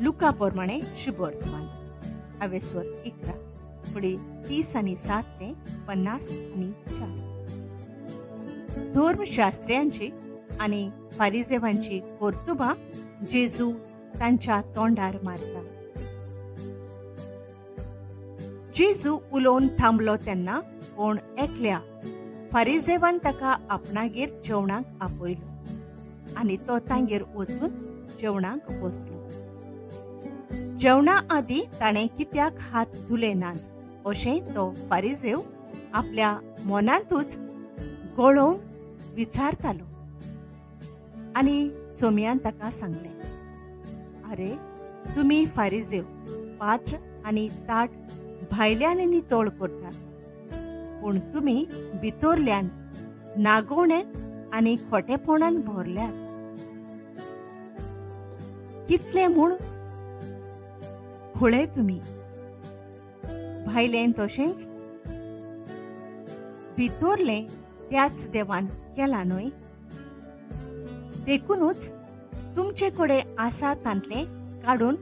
लुका प्रमाणे शुभवर्तमान आवेस्वर 11 फुडें 30 आणि 7 ते 54. धर्मशास्त्र्यांची आनी फारिजेवांची कर्तुबां जेजू तांच्या तोंडार मारता. जेजू उलोवन थांबलो तेन्ना कोण एकल्या फारिजेवान ताका आपणागेर जेवणाक आपयलो आनी तो तांगेर वचून जेवणाक बसलो. जेवणा आदीं ताणें कित्याक हात धुले नात अशें तो फारिजेव आपल्या मनांतूच गळोवन विचारतालो. आनी सोमयान ताका सांगलें, आरे तुमी फारिजेव पात्र आनी ताट भायल्यान नितळ करतात, पूण तुमी भितरल्यान नागोवण्यान आनी खोटेपणान भरल्यात. कितले म्हूण खुळे तुमी, भायलें तशेंच भितरलें त्याच देवान केलां न्हय? देखुनूच तुमचे कडेन आसा तांतलें काडून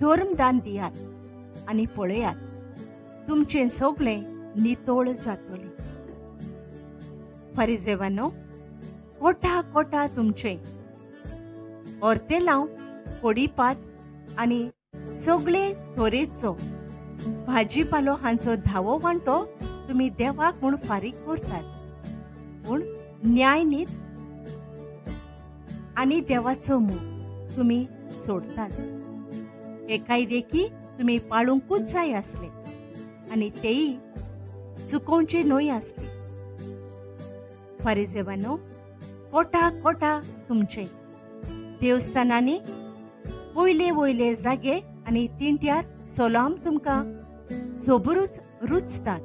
धर्मदान दियात आनी पळयात, तुमचें सगळें नितळ जातलें. फारिजेवांनो, कोटा कोटा तुमचें, ओर्तेलांव, कोडीपात आनी सगळे तरेचो भाजीपालो हांचो धावो वांटो तुमी देवाक म्हूण फारीक करतात, पूण न्यायनीत आनी देवाचो मोग तुमी सोडतात. हे कायदेकी तुमी पाळुंकूच जाय आसले आनी तेय चुकोवचे न्हय आसले. फारिजेवांनो, कोटा कोटा तुमचें, देवस्थानांनी वयले वयले जागे आनी तिंट्यार सोलाम तुमकां सोबरूच रुचतात.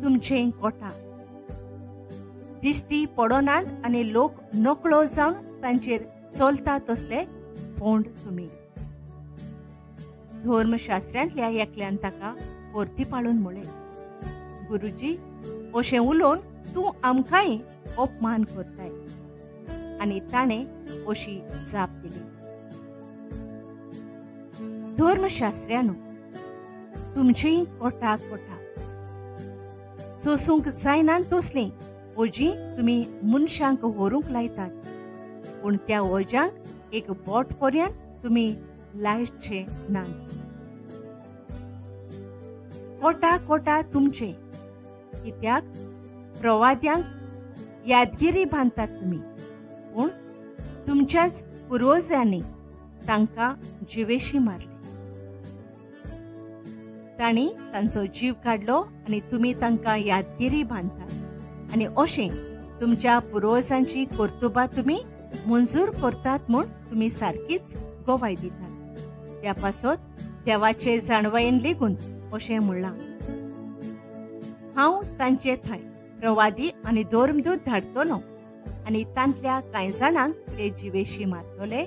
तुमचें कोटा, दिश्टी पडनात आनी लोक नकळो जावन तांचेर चलता तसले फोंड तुमी. धर्मशास्त्रांतल्या एकल्यान ताका परती पाळून म्हळें, गुरुजी, अशें उलोवन तूं आमकांय अपमान करताय. आनी ताणें अशी जाप दिली, धर्मशास्त्र्यानो, तुमचेंय कोटा कोटा, सोसूंक जायना तसलीं ओजीं तुमी मनशांक व्हरूंक लायतात, पूण त्या ओज्यांक एक बोट पर्यंत तुमी लायचे नात. कोटा कोटा तुमचें, कित्याक प्रवाद्यांक यादगिरी बांदतात तुमी, पूण तुमच्याच पुर्वजांनी तांकां जिवेशी मारले. तांणी तांचो जीव काडलो आनी तुमी तांकां यादगिरी बांदतात आनी अशें तुमच्या पुर्वजांची कर्तुबां तुमी मंजूर करतात म्हूण तुमी सारकीच गवाय दितात. त्या पासत देवाचे जाणवायेन लेगून अशें म्हणलां, हांव तांचे थंय प्रवादी आनी धर्मदूत धाडटलो आनी तांतल्या कांय जाणांक ते जिवेशी मारतले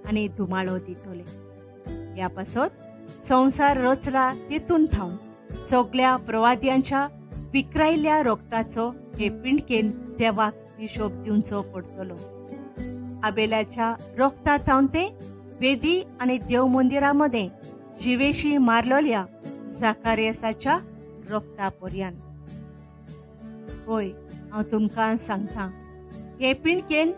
आनी धुमाळो दितले. ह्या पासत संवसार रचला तेतून थावन सगळ्या प्रवाद्यांच्या विक्रायल्ल्या रोगताचो हे पिंडकेन देवाक हिशोब दिवचो पडटलो. आबेलाच्या रोगता थावन ते वेदी आनी देव मंदिरा मदें जिवेशी मारलोल्या जाकारियसाच्या रोगता पर्यान. होय, हांव तुमकां सांगता, हे पिंडकेन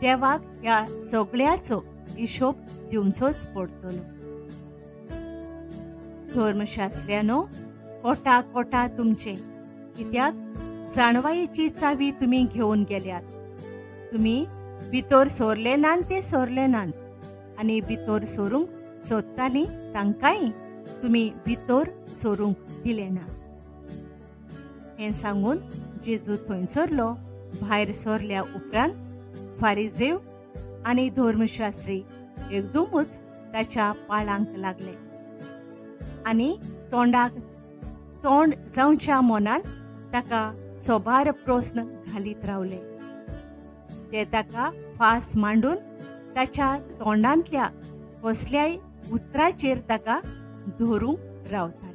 देवाक ह्या सगळ्याचो हिशोब दिवचोच पडटलो. धर्मशास्त्र्यानो, कोटा कोटा तुमचें, कित्याक जाणवायेची चावी तुमी घेवन गेल्यात. तुमी भितर सोरले नात ते सोरले नात आनी भितर सोरूंक सोदतालीं तांकांय तुमी भितर सोरूंक दिलें ना. हें सांगून जेजू थंय सरलो. भायर सरल्या उपरांत फारिजेव आनी धर्मशास्त्री एकदमूच ताच्या पाळांक लागले आनी तोंडाक तोंड जावच्या मनान ताका सोबार प्रस्न घालीत रावले. ते ताका फास मांडून ताच्या तोंडांतल्या कसल्याय उतराचेर ताका धरूंक रावताले.